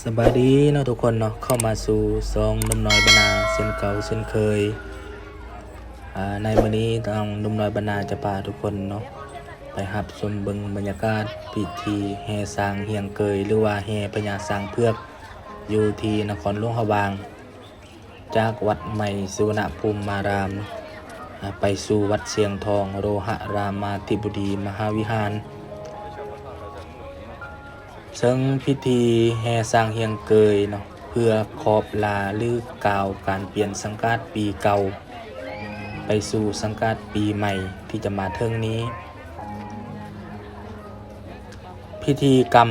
ສະບາຍດີເນາະທຸກຄົນເນາະ, ເຂົ້າມາສູ່ຊ່ອງໜຸ່ມນ້ອຍບ້ານນາເຊັ່ນເກົ່າເຊັ່ນເຄີຍ. ອາ ໃນມື້ນີ້ທາງໜຸ່ມນ້ອຍບ້ານນາຈະພາທຸກຄົນເນາະ ໄປຮັບຊົມເບິ່ງບັນຍາກາດພິທີແຫ່ຊ້າງຮຽງເກີຍ ຫຼືວ່າແຫ່ພະຍາຊ້າງເຜືອກ ຢູ່ທີ່ນະຄອນຫຼວງພະບາງ. ຈາກວັດໃໝ່ສຸວັນນະພູມາລາມ ໄປສູ່ວັດຊຽງທອງໂລຫະລາມາທິບໍດີມະຫາວິຫານ. ເຊິ່ງພິທີແຫ່ຊ້າງຮຽງເກີຍເນາະ ເພື່ອຂອບລາ ຫຼື ກ່າວການປ່ຽນສັງກາດປີເກົ່າ ໄປສູ່ສັງກາດປີໃໝ່ທີ່ຈະມາເຖິງນີ້. ພິທີກຳ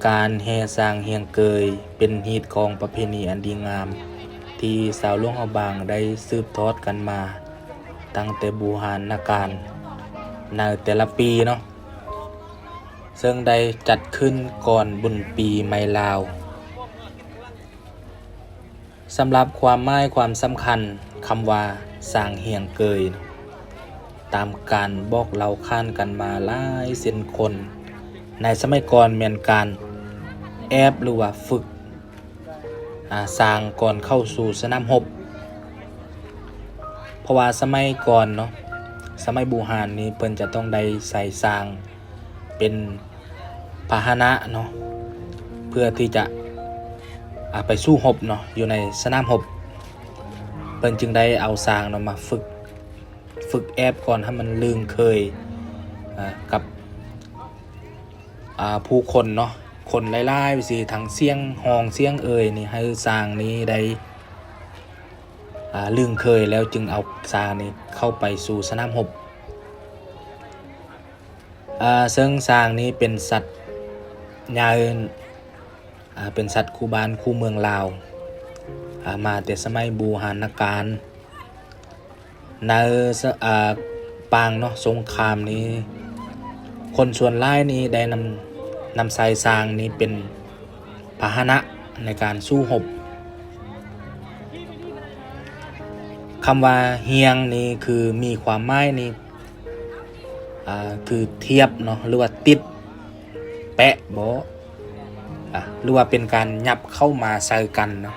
ການແຫ່ຊ້າງຮຽງເກີຍ ເປັນຮີດຄອງປະເພນີອັນດີງາມ ທີ່ຊາວຫຼວງພະບາງໄດ້ສືບທອດກັນມາຕັ້ງແຕ່ບູຮານນະການໃນແຕ່ລະປີເນາະ, ເຊິ່ງໄດ້ຈັດຂຶ້ນກ່ອນບຸນປີໃໝ່ລາວ. ສຳລັບຄວາມໝາຍຄວາມສຳຄັນ ຄຳວ່າຊ້າງຮຽງເກີຍ ຕາມການບອກເລົ່າຂານກັນມາຫຼາຍເຊັ່ນຄົນ ໃນສະໄໝກ່ອນແມ່ນການແອບ ຫຼືວ່າຝຶກ ອາ ຊ້າງກ່ອນເຂົ້າສູ່ສະໜາມຮົບ. ເພາະວ່າສະໄໝກ່ອນເນາະ ສະໄໝບູຮານນີ້ ເພິ່ນຈະຕ້ອງໄດ້ໃຊ້ຊ້າງ ເປັນພາຫະນະເນາະ ເພື່ອທີ່ຈະ ອາ ໄປສູ້ຮົບເນາະ ຢູ່ໃນສະໜາມຮົບ. ເພິ່ນຈຶ່ງໄດ້ເອົາຊ້າງເນາະມາຝຶກ ຝຶກແອບກ່ອນໃຫ້ມັນລຶ້ງເຄີຍ ອາ ກັບ ອາ ຜູ້ຄົນເນາະ ຄົນຫຼາຍໆ ວ່າຊີ້ ທັງສຽງຮ້ອງສຽງເອີ່ຍນີ້ ໃຫ້ຊ້າງນີ້ໄດ້ ອາ ລຶ້ງເຄີຍ ແລ້ວຈຶ່ງເອົາຊ້າງນີ້ເຂົ້າໄປສູ່ສະໜາມຮົບ. ອາ ເຊິ່ງຊ້າງນີ້ເປັນສັດໃຫຍ່ ອາ ເປັນສັດຄູ່ບ້ານຄູ່ເມືອງລາວ ອາ ມາແຕ່ສະໄໝບູຮານນະການ. ໃນ ອາ ປາງເນາະ ສົງຄາມນີ້ ຄົນສ່ວນຫຼາຍນີ້ໄດ້ນຳ ນຳໃຊ້ຊ້າງນີ້ເປັນພາຫະນະໃນການສູ້ຮົບ. ຄຳວ່າຮຽງນີ້ ຄືມີຄວາມໝາຍນີ້ ອາ ຄືທຽບເນາະ ຫຼືວ່າຕິດ ແປະບໍ ອາ ຫຼືວ່າເປັນການຫຍັບເຂົ້າມາໃສ່ກັນເນາະ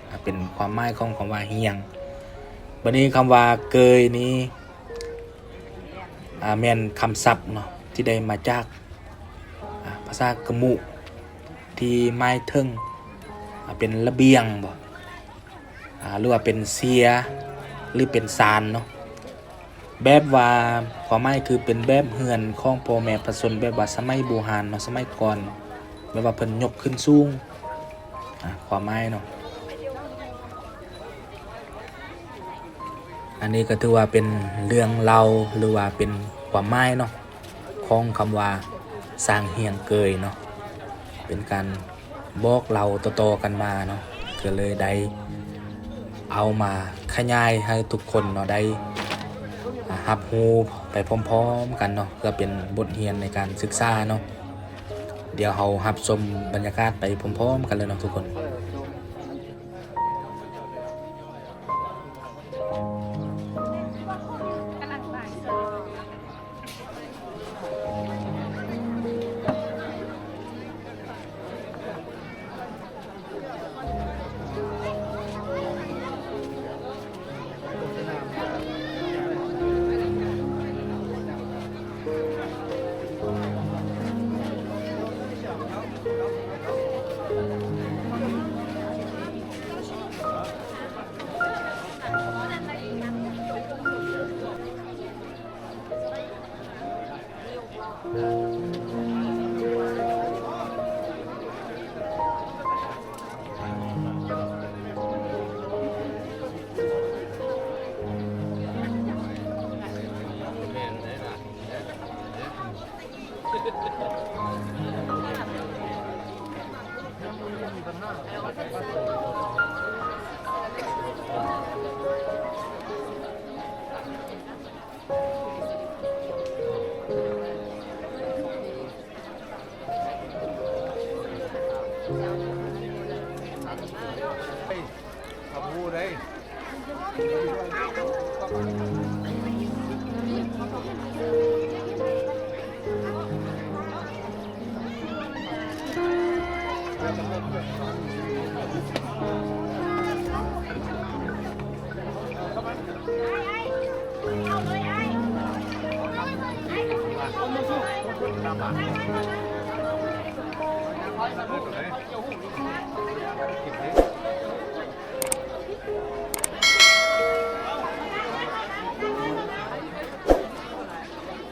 ອາ ເປັນຄວາມໝາຍຂອງຄຳວ່າຮຽງ. ບາດນີ້ຄຳວ່າເກີຍນີ້ ອາ ແມ່ນຄຳສັບເນາະ ທີ່ໄດ້ມາຈາກ ອາ ພາສາກະມຸ ທີ່ໝາຍເຖິງ ອາ ເປັນລະບຽງບໍ ອາ ຫຼືວ່າເປັນເຊຍ ຫຼືເປັນຊານເນາະ. ແບບວ່າ ຄວາມໝາຍຄືເປັນແບບເຮືອນຂອງພໍ່ແມ່ປະຊາຊົນ ແບບວ່າສະໄໝບູຮານເນາະ ສະໄໝກ່ອນ ແບບວ່າເພິ່ນຍົກຂຶ້ນສູງ ອາ ຄວາມໝາຍເນາະ. ອັນນີ້ກໍຖືວ່າເປັນເລື່ອງເລົ່າ ຫຼືວ່າເປັນຄວາມໝາຍເນາະ ຂອງຄຳວ່າຊ້າງຮຽງເກີຍເນາະ ເປັນການ ບອກເລົ່າຕໍ່ໆກັນມາເນາະ ກໍເລີຍໄດ້ເອົາມາຂະຫຍາຍໃຫ້ທຸກຄົນເນາະ ໄດ້ ອາ ຮັບຮູ້ໄປພ້ອມໆກັນເນາະ ເພື່ອເປັນບົດຮຽນໃນການສຶກສາເນາະ. ດຽວເຮົາຮັບຊົມບັນຍາກາດໄປພ້ອມໆກັນເລີຍເນາະທຸກຄົນ.